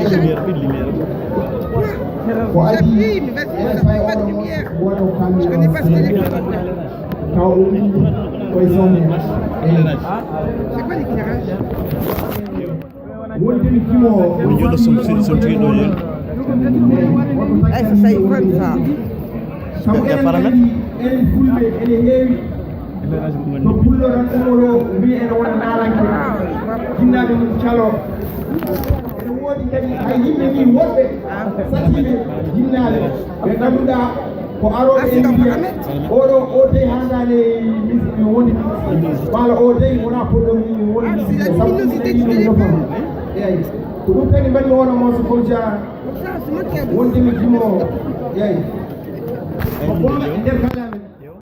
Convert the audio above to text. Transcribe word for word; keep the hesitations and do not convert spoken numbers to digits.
Lumière, plus de lumière. Ko adii enen fay oɗo mo wonno kamɓe o sene taw o ummi koye sommet. Wonde mi jimo. Woni joɗo som sidi som tigi ɗo yen. Ay so tawi ko tan sa sabu enen kadi enen fulɓe ene heewi. No pullo tan umoro mbi ene wona naaranke. Jinnaaɓe mum calo. Ene woodi kadi hay yimɓe ni woɗɓe satiiɓe jinnaaɓe ɓe ngannduɗaa ko arooɓe e mbiya oɗo o dey haandaani woni wala o dey wona poɗɗo mi woni sabu ɗum ɗeɗiɗo yofam. Eyi, ko ɗum tagi mbaɗmi oɗo mooso comme ja wonde mi jimo. Eyi, ko ɓurɗo e nder